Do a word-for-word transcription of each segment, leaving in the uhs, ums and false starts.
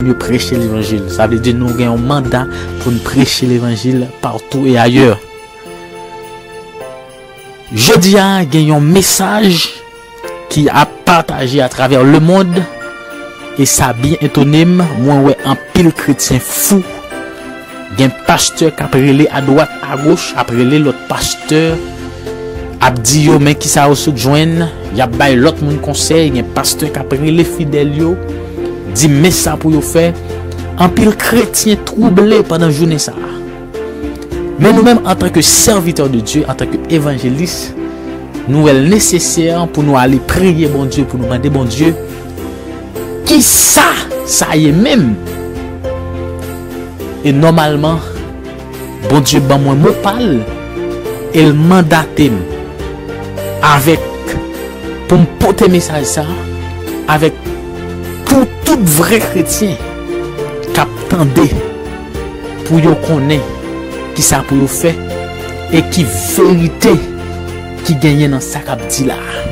Yo preche levanjil. Sa vle di nou gen yon manda pou n preche levanjil partou e ayè. Jodi a, gen yon mesaj ki ap pataje atravè lemonn, e sa byen etone m. Mwen wè anpil kretyen fou. Gen pastè k ap rele adwat agoch, ap rele lòt pastè, ap di yo men kisa yo sot jwenn, y ap bay lòt moun konsèy. Gen pastè k ap rele fidèl yo, di men sa pou yo fè. Anpil kretyen twouble pandan jounen sa a. Men nou menm, antanke sèvitè de Dye, antanke evanjelis, nou wè l nesesè pou nou ale priye Bondye, pou nou mande Bondye kisa sa ye menm. E nòmalman, Bondye ban mwen mo pa l, e l mandate m avèk, pou m pote mesaj sa a avèk pou tout vrè kretyen k ap tande, pou yo konnen kisa pou yo fè e ki verite ki genyen nan sa k ap di la a.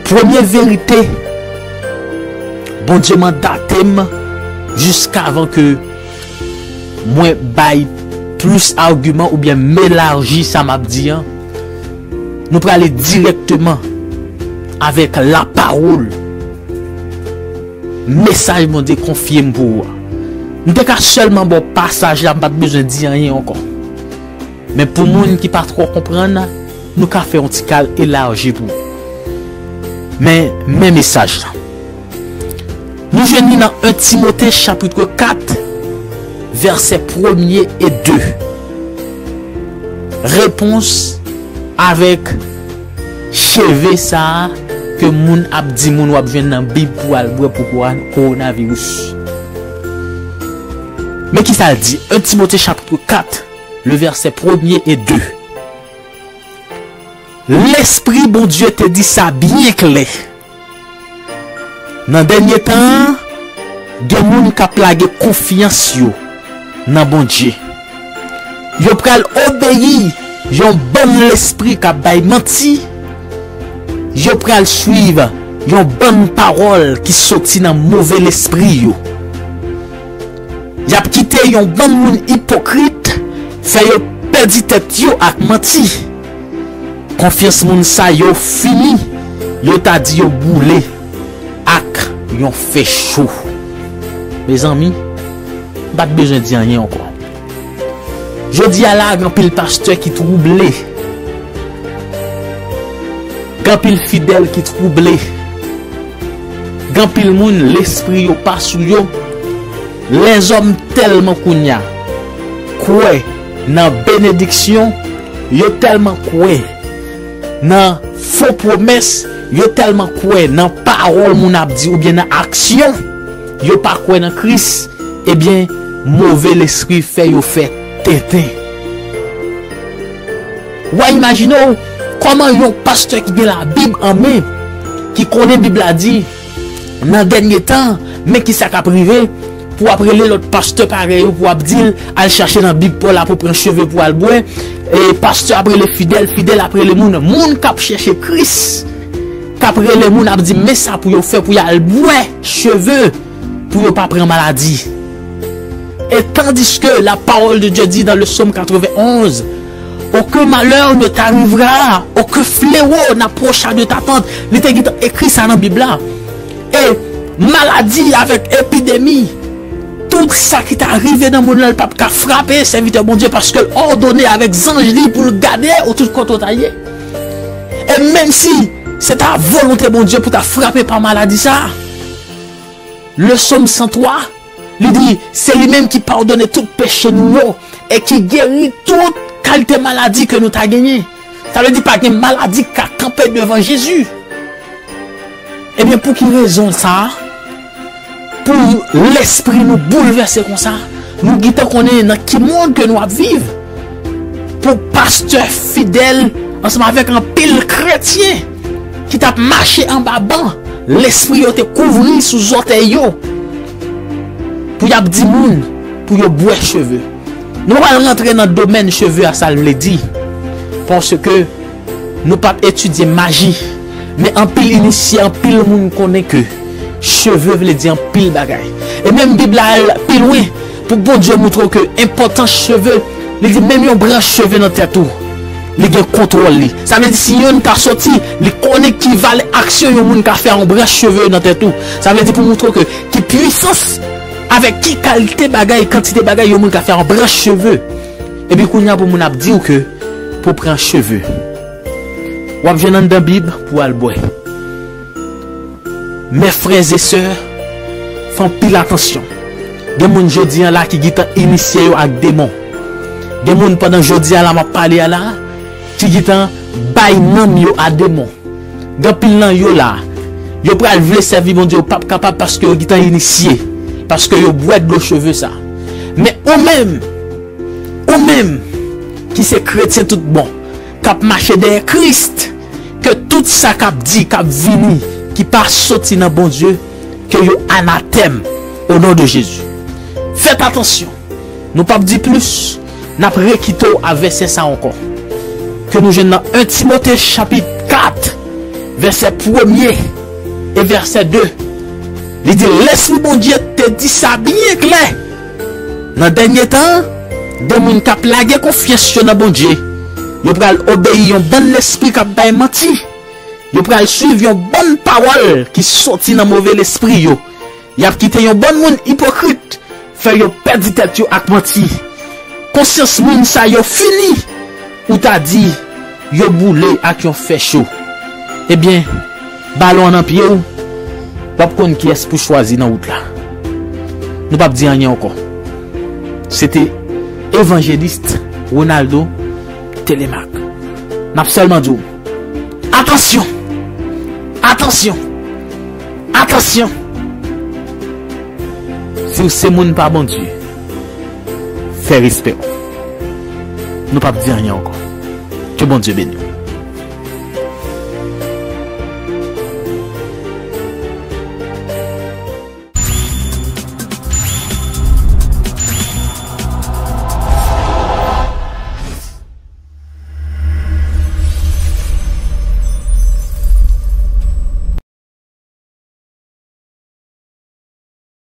Premye verite, Bondye mandate m jiskavan ke mwen bay plis agiman oubyen m elaji sa m ap di an. Nou prale dirèkteman avèk lapawòl. Mesaj Bondye konfye m pou ou a. M te ka sèlman ba w pasaj la, m pa t bezwen di anyen ankò. Men pou moun ki pa twò konprann, nou ka fè yon ti kal elaji pou ou. Men, men mesaj la. Nou jwenn li nan en Timote chapit kat, vèsè premye e de. Repons avèk cheve sa a ke moun ap di moun w ap jwenn nan Bib pou al bwè pou kowonaviris. Men kisa l di, en Timote chapit kat, le vèsè premye e de. Lespri Bondye te di sa byen klè. Nan dènye tan an, gen moun k ap lage konfyans yo nan Bondye. Yo pral obeyi yon bann lespri k ap bay manti. Yo pral swiv yon bann pawòl ki soti nan move lespri yo. Y ap kite yon bann moun ipokrit fè yo pèdi tèt yo ak manti. Konfyans moun sa yo fini, yo ta di yo boule ak yon fè cho. Mezanmi, m pa t bezwen di anyen ankò. Jodi a la, gen anpil pastè ki twouble. Gen anpil fidèl ki twouble. Gen anpil moun, lespri yo pa sou yo. Lèzòm tèlman kounye a kwè nan benediksyon, yo tèlman kwè nan fo pwomès, yo tèlman kwè nan pawòl moun ap di oubyen nan aksyon, yo pa kwè nan Kris, ebyen, move lespri fè yo fè tenten. W a imajine w kòman yon pastè ki gen Labib an men, ki konnen Bib la di, nan dènye tan, men kisa k ap rive, pou w ap rele lòt pastè parèy ou, pou w ap di l, al chache nan Bib pa w la pou pran cheve pou al bwè. E pastè ap rele fidèl, fidèl ap rele moun. Moun k ap chèche Kris, k ap rele moun, ap di men sa pou yo fè pou y al bwè cheve, pou yo pa pran maladi. Et tandis que la parole de Dieu dit dans le psaume quatre-vingt-onze, aucun malheur ne t'arrivera, aucun fléau n'approchera de ta tente. Li te gentan ekri sa nan Bib la. E maladi avèk epidemi, tout sa ki ta rive nan mond lan, l p ap ka frape sèvitè Bondye, paske l òdone avèk zanj li pou l gade ou tout kote w ta ye. E menm si se ta volonte Bondye pou ta frape pa maladi sa a, le psaume cent trois, li di, se li menm ki padone tout peche nou yo e ki geri tout kalite maladi ke nou ta genyen. Sa vle di pa gen maladi k ka kanpe devan Jezi. Ebyen, pou ki rezon sa a? Pou lespri nou boulvèse konsa, nou gentan konnen nan ki mond ke nou ap viv. Pou pastè fidèl ansanm avèk anpil kretyen ki t ap mache anba ban, lespri yo te kouvri sou zòtèy yo pou y ap di moun pou yo bwè cheve. Nou pa pral rantre nan domèn cheve a, sa l vle di, paske nou p ap etidye maji, men anpil inisye, anpil moun konnen ke Cheve vle di anpil bagay. E menm Bib la al pi lwen pou Bondye moutre w ke enpòtans cheve, li di menm yon branch cheve nan tèt ou, li gen kontwòl li. Sa vle di si youn ka soti, li konnen ki valè aksyon yon moun ka fè a yon branch cheve nan tèt ou. Sa vle di pou moutre w ke ki pwisans, avèk ki kalite bagay, kantite bagay yon moun ka fè a yon branch cheve. Epi kounye a pou moun ap di w ke pou pran cheve. W ap jwenn anndan Bib pou w al bwè. Men frè e sè, fè anpil atansyon. Gen moun jodi a la ki gentan inisye yo ak demon. Gen moun pandan jodi a la m ap pale a la, ki gentan bay nanm yo a demon. Gen anpil nan yo la, yo pral vle sèvi Bondye, yo p ap kapab paske yo gentan inisye, paske yo bwè dlo cheve sa. Men ou menm, ou menm ki se kretyen tout bon, k ap mache dèyè Kris, ke tout sa k ap di, k ap vini, ki pa soti nan Bondye, ke yo anatèm, o non de Jezi. Fèt atansyon, nou p ap di plis, n ap rekite w a vèsè sa ankò. Ke nou jwenn nan en Timote chapit kat, vèsè premye e vèsè de. Li di, Lespri Bondye te di sa byen klè. Nan dènye tan an, de moun k ap lage konfyans yo nan Bondye, yo pral obeyi yon bann lespri k ap bay manti. Yo pral swiv yon bann pawòl ki soti nan move lespri yo. Y ap kite yon bann moun ipokrit fè yo pèdi tèt yo ak manti. Konsyans moun sa yo fini, ou ta di yo boule ak yon fè cho. Ebyen, balon an nan pye w, w ap konn kiyès pou chwazi nan wout la. Nou p ap di anyen ankò. Se te evanjelis Ronaldo Telemaque. N ap sèlman di w, atansyon! Atansyon! Atansyon! Si w se moun pa Bondye, fè respè w. Nou p ap di anyen ankò. Ke Bondye beni w.